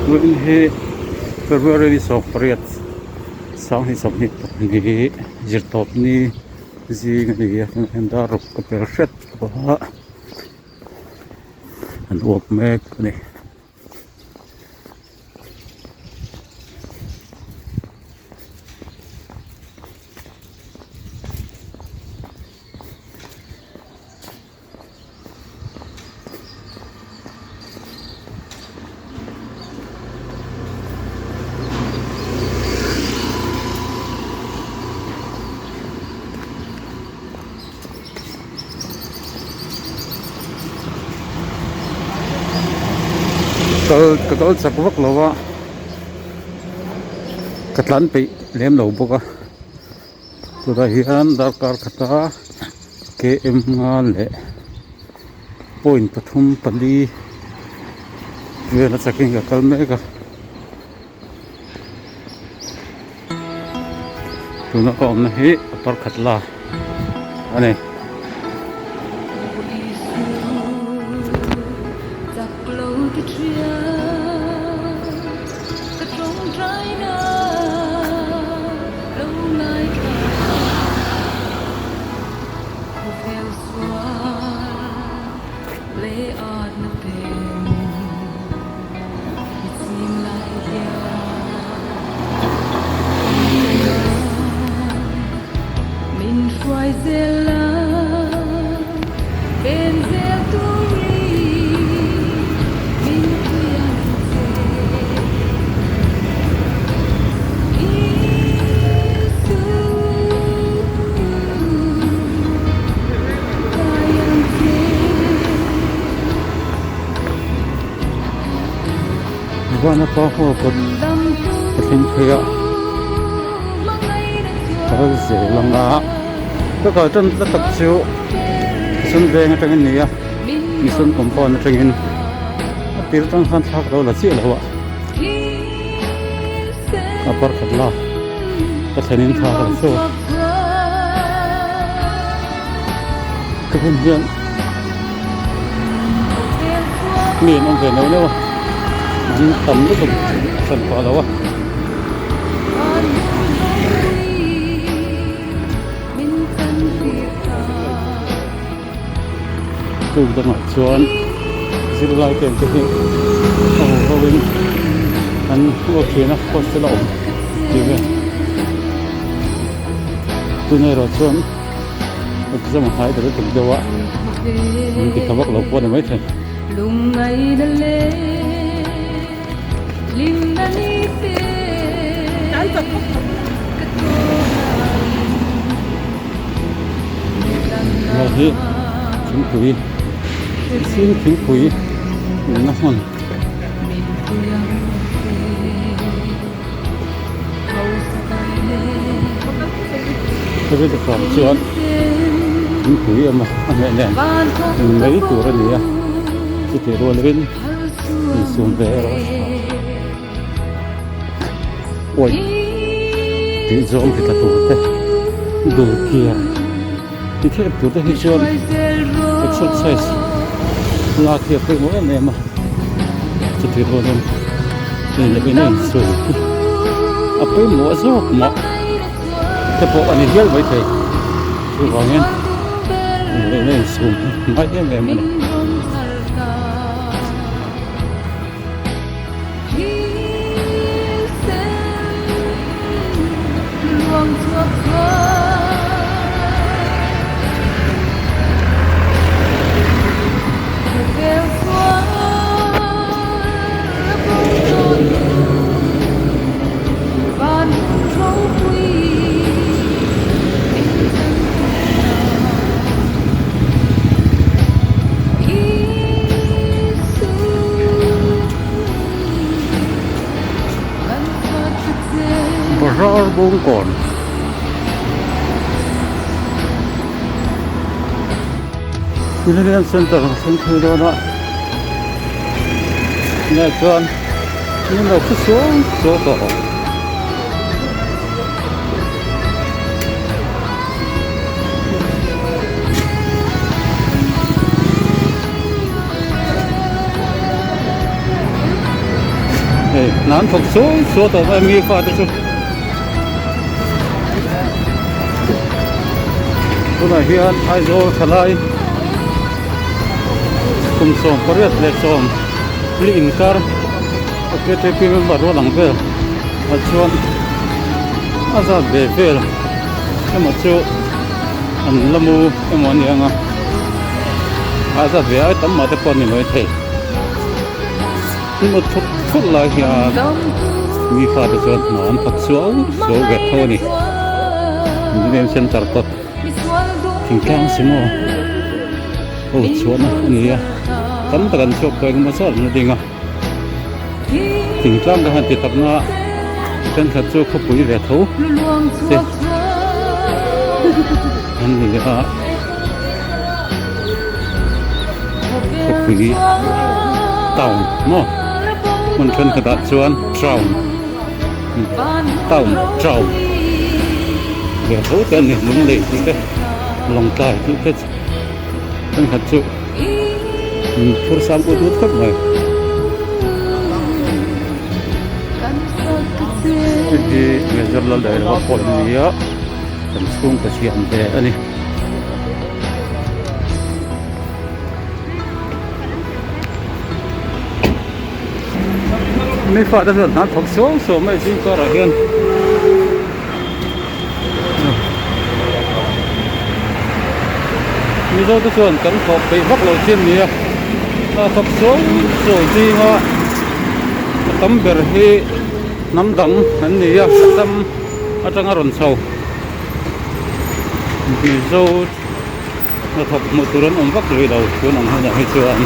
Vawiin hi February ni 18 2022 zirtawp ni zing a ni a tunah hian dar ruk ka per hret tawh a an uap mek a ni. Kal ka kal chak vak lo a ka tlan peih lem lo bawk a chutah hian darkar khata km nga leh point 3 4 vel a chakin ka kal mek a tuna ka awmna hi a pakhat la a ni. Vana pa ho kawt ka thleng phei a kal zel ang a ka kal tan na tak chu mission veng atangin a ni a mission compound atangin a tir atang khan thlak lo la chiah lo a a pakhat la ka thlenin thla ka la fo a ka hun hian mi an awm ve neuh neuh a an tam lutuk a hran pah lo a. Tuk dangah chuan zirlai te ang te hi a ho ho in an aw thin a hostel a awm tih vel tunah erawh chuan exam a hnai ta lutuk deuh a an ti tha vak lo pawh a ni maithei. Hei hi thingpui zing thingpui inna hmun hemi dawkah chuan thingpui emaw a hmeh nen in mai tur a ni a chutih rualin insum ve erawh a tha uaih tih zawng ti tla tur te dul kiar ti thlep tur te hi chuan exercise lak hi a pawimawh em em a chutih rualin hei leh in a insum hi a pawimawh zawk mah te pawh a ni hial maithei chuvangin leh in a insum hi ngai em em a ni. Bazar Bawngkawn Millennium Center a thleng phei dawn a tunah chuan min lo phu suau suau tawh. Hei. Hna an thawk suau suau tawh mai a mi fate chu. Tunah hian Aizawl thalai kum 88 li inkar K T P member rual ang vel ah chuan a zat ve vel emaw chu an la mu emaw a ni ang a a zat ve ai tam mah te pawh a ni maithei. Hmun thut thut lai hian mi fate chuan hna an thawk suau suau ve tho a ni. Engineering center kawt thingtlang sumo ho chhuahna a ni a tam tak an chhuak tawh engemaw zat an la ding a thingtlang te han ti tak na thenkhat chu khawpui ve tho te an ni a. Khawpui town maw hmun thenkhatah chuan town town town ve tho te a ni lunglei tih te lawngtlai tih te thenkhat chu phur sang ut ut khawp mai. Hei hi Major Laldailova pawh a ni a kan chhungkaw siam ve a ni. Mi fate chuan hna thawk suau suau mai zing karah hian Mizo te chuan kan thawk peih vak lo chin nia hna thawk suau suau zinga a tam ber hi hnam dang an ni a Assam atanga rawn chho. Mizo hnathawk hmuh tur an awm vak rih lo tun ang hunah hi chuan.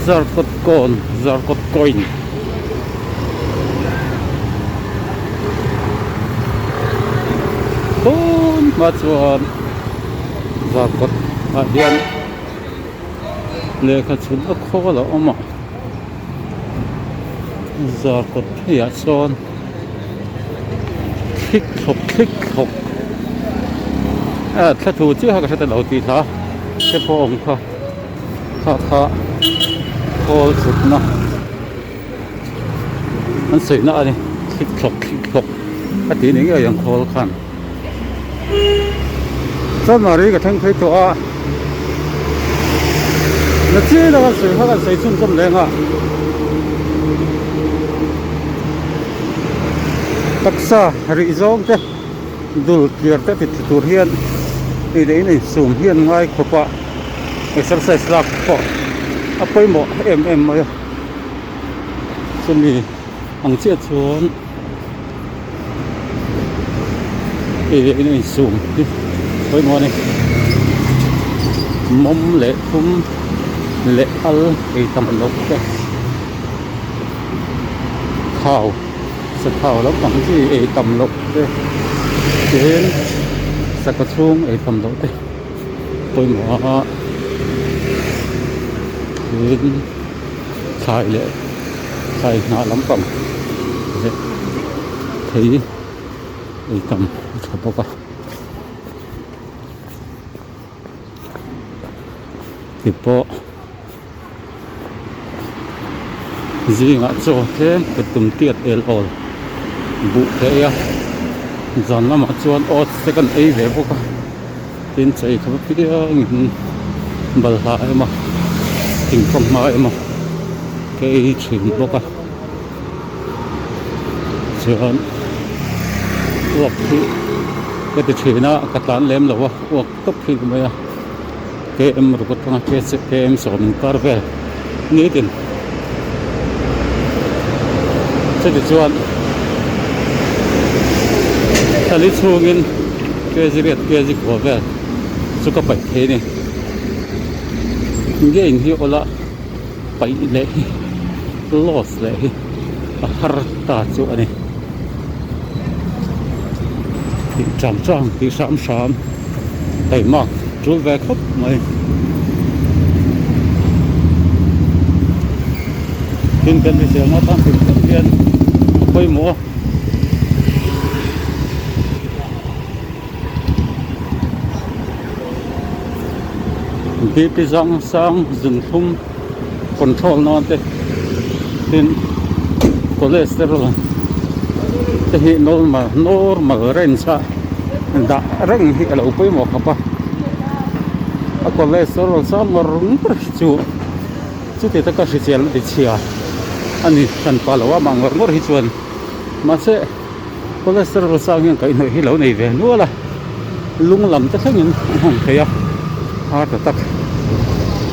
Zarkawt kawn Zarkawt coin. Tun hma chuan Zarkawt ah hian lehkha chhun a khawl a awm a Zarkawt pheiah sawn thlik thlawk thlik thlawk thla thu chiah kha ka hre ta lo tih hla te pawh a awm kha kha kha khawl chhutna an sawi na a ni thlik thlawk thlik thlawk a tih ni ngei ang khawl khan. Chanmari ka thleng phei tawh a na chin a kan sawi kha kan sawi chhunzawm leng a taksa rih zawng te dul tliar te ti tur hian ei leh in insum hi an ngai khawp a exercise lak pawh a pawimawh em em mai a chumi ang chiah chuan. Hei in insum hi pawimawh a ni mawm leh thum leh al ei tam loh te thau sathau lampang chi ei tam loh te tin saka chhung ei tam loh te pawimawh a tin thlai leh thlai hnah lampang leh thei ei tam a tha bawk a tupawh zingah chaw tlem ka tum tiat el awl buh te ei a zan lamah chuan oats te kan ei ve bawk a tin chei kha apiangin balhla emaw thingfanghma emaw ka ei thin bawk a chuan uak hi ka ti thin a ka tlan lem lo a uak tawp hi ka mai a km ruk atanga km sawm inkar vel nitin chuti chuan thali chhungin kg riat kg kua vel chu ka paih thei a ni nge in hi awla paih leh hi loss leh hi a har ta chu a ni tih chang chang tih hram hram taihmak tul ve khawp mai tin kan hrisel na tan hrim hrim hian pawimawh a. BP zang sang zunthlum control nan te tin cholesterol te hi normal normal range a dah reng hi a lo pawimawh khawp a a cholesterol sang ngawr ngawr hi chu chuti taka hrisel na ti chhia a ni hran pah lo a mah ngawr ngawr hi chuan mahse cholesterol sang hian kaihhnawih hi lo nei ve nual a lung lam te thlengin a nghawng thei a heart attack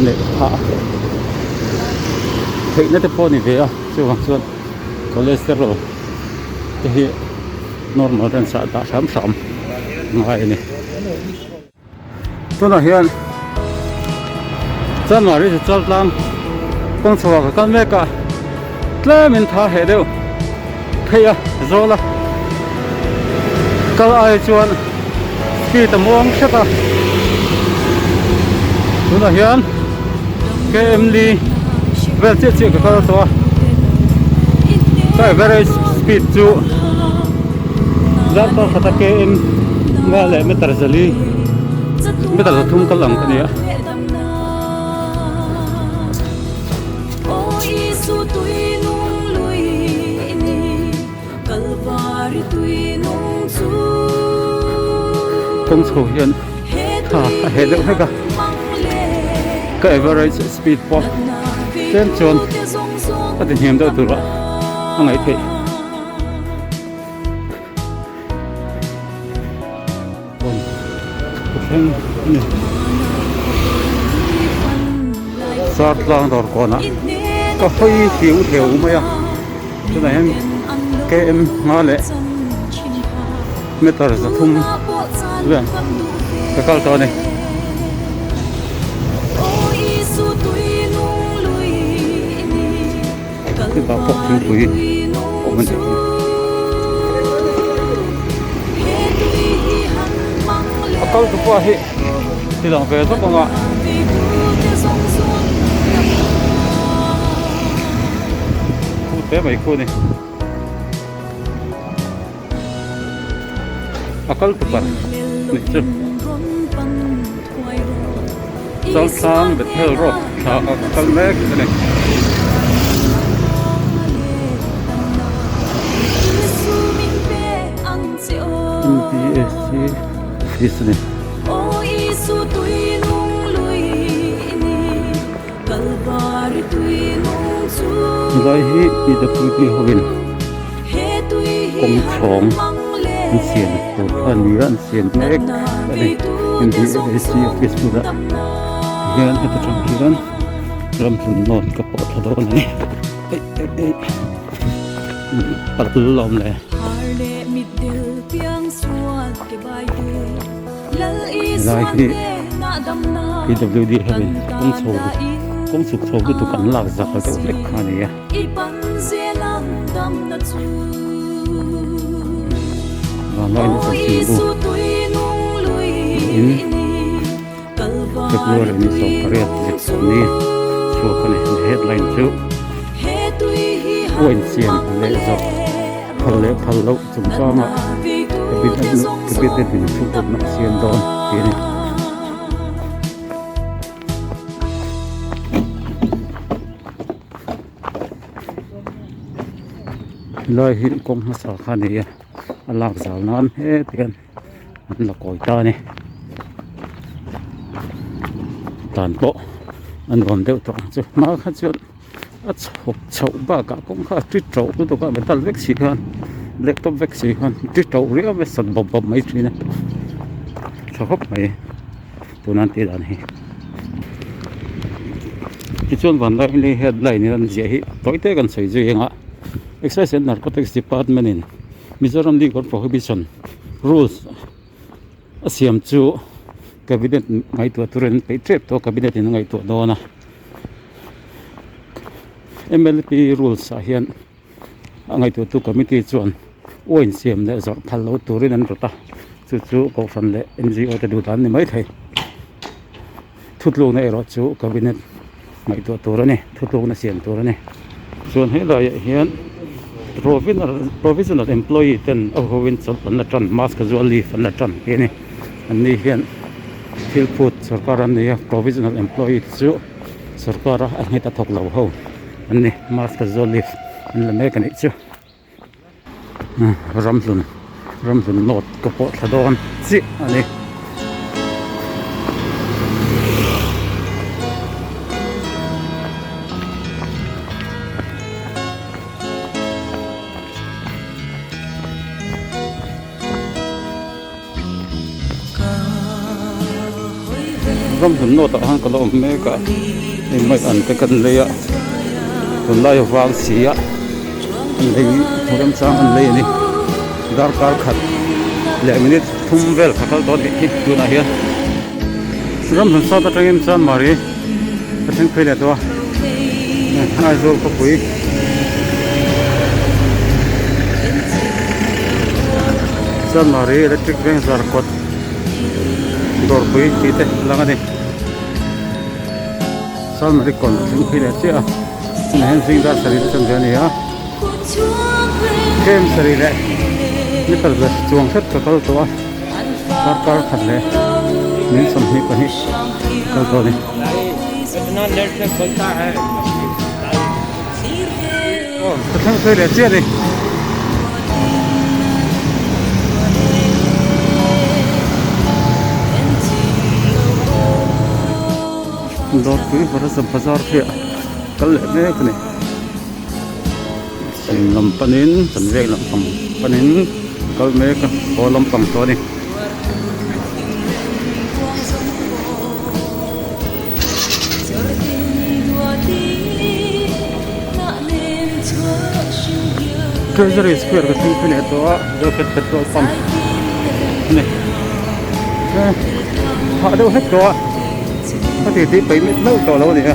leh phah theihna te pawh a ni ve a chuvang chuan cholesterol te hi normal range ah dah hram hram a ngai a ni. Tunah hian Chanmari chu Chaltlang kawng chho ah ka kal mek a tlem in tha heh deuh phei a zawl a kal ai chuan speed a muang hret a tunah hian K_M li vel chiah chiah ka kal tawh a ka average speed chu Darkar khata K_M nga leh meter zali meter zathum kal ang ka ni a. Kawng chho hian tha a heh deuh hlek a ka average speed pawh tlem chuan a ti hniam deuh tur a a ngaih theih. Thleng a ni sar tlang dawr kawnah ka hawi hliau hliau mai a tunah hian km nga leh meter zathum vel ka kal tawh a ni. Chutah pawh thingpui awm a ni. A kal tu pawh hi ti lang ve zawk ang a. Khu te mai khu a ni. A kal tu par nih chu. Chaltlang Bethel Road thla a kal mek a ni. MPSC office a ni. Helai hi PWD hovin kawng chhawng an siam tur kha a ni a an siam mek a ni MPSC office bulah hian heta tang hian ramhlun nawn ka pawh thla dawn a ni eih eih eih pal lawm le. Helai hi PWD hovin kawng chho kawng chhuk chho lutuk an lak zak deuh hlek kha a ni a. Vanlaina chanchin bu in February ni 18 zirchawhni chhuak a ni. Headline chu Wine siam leh zawrh phal leh phal loh chungchanga cabinet in thukhawpna a siam dawn tih a ni. Helai hi kawng hmasa kha a ni a a lak zal nan heti hian an la kawi ta a ni dan pawh a nuam deuh tawh ang chu hma kha chuan a chhawp chhoh bakah kawng kha a ti tauh lutuk a metal vek si khan black top vek si khan ti tauh riau mai sat bawp bawp mai thin a tha khawp mai tuna an tih dan hi. Tichuan Vanlaili headline in an ziah hi tawi te kan sawi zui ang a Excise and Narcotics Department in Mizoram Liquor Prohibition Rules a siam chu Cabinet ngaihtuah turin an peih tep tawh a Cabinet in a ngaihtuah dawn a M_L_P rules ah hian a ngaihtuahtu committee chuan wine siam leh zawrh phal lo turin an rawt a chu chu kohhran leh N_G_O te duh dan a ni maithei thutlukna erawh chu cabinet ngaihtuah tur a ni thutlukna siam tur a ni chuan helaiah hian provisional employee ten a hovin chawlh an la tan mask zual leave an la tan tih a ni an ni hian. Thil phut sorkar an nei a provisional employee te chu sorkara a nghet a thawk lo ho an ni mass casual leave an la mek a nih chu ramhlun ramhlun north ka pawh thla dawn chiah a ni. Ramhlun note ah khan ka la awm mek a hei mai an te kan lei a tunlai a vang si a an lei remchang an lei a ni darkar khat leh minute thum vel ka kal tawh a nih hi tunah hian ramhlun sawt atangin chuan mari ka thleng phei leh tawh a Aizawl khawpui. Chanmari electric veng zar kawt dawrpui tih te lang a ni Chanmari kawn a thleng phei leh chiah a tunah hian zing dar sarih te chuan ve a ni a tlem sarih leh meter za chuang hret ka kal tawh a darkar khat leh min 22 kal tawh a ni. Ka thleng phei leh chiah a ni. Dawrpui Varaza bazar hi a kal leh mek a ni. Chhim lam panin kan veng lampang panin kal mek a haw lampang tawh a ni. Treasury square ka thleng phei leh tawh a Zofet petrol pump a ni hah deuh hlek tawh a ka titi peih meuh meuh tawh lo a ni a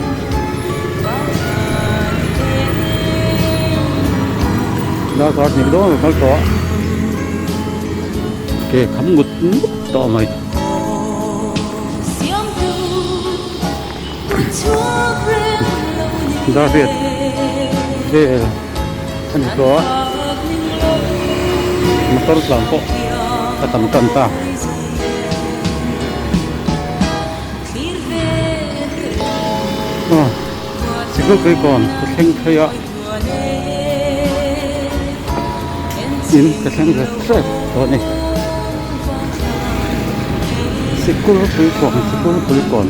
darkar hnih dawn a kal tawh a ke kham ngut ngut tawh mai. Darriat vel a ni tawh a motor tlan pawh a tam tan ta. Aw sikul kawn ka thleng phei a in ka thleng ve tep tawh a ni sikul kawn sikul kawn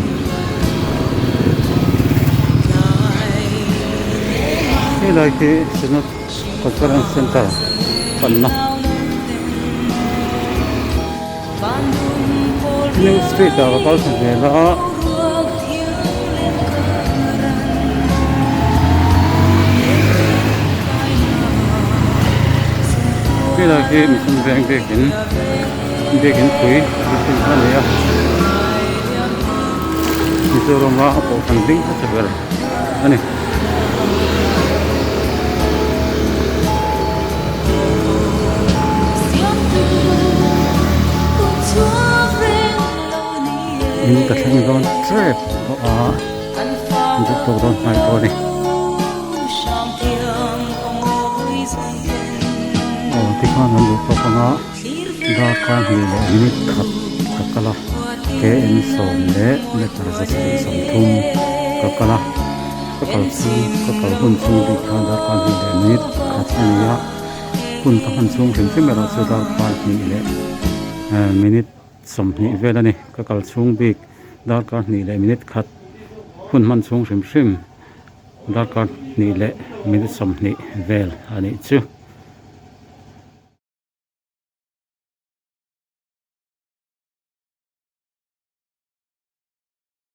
helai hi synod conference center panna new street ah ka kal thla zel a. Helai hi mihring veng biakin biakin pui mihring a ni a Mizoram a kohhran ding hmasa ber a ni. In ka thleng dawn tep tawh a duh tawk dawn hnai tawh a ni aw tikhan an duh tawk ang a darkar hnih leh minute khat ka kal a km 10 leh meter 130 ka kal a ka kal chhung ka kal hun chhung bik khan darkar hnih leh minute khat a ni a hun ka hman chhung hrim hrim erawh chu darkar hnih leh minute 20 vel a ni ka kal chhung bik darkar hnih leh minute khat hun hman chhung hrim hrim darkar hnih leh minute 20 vel a nih chu.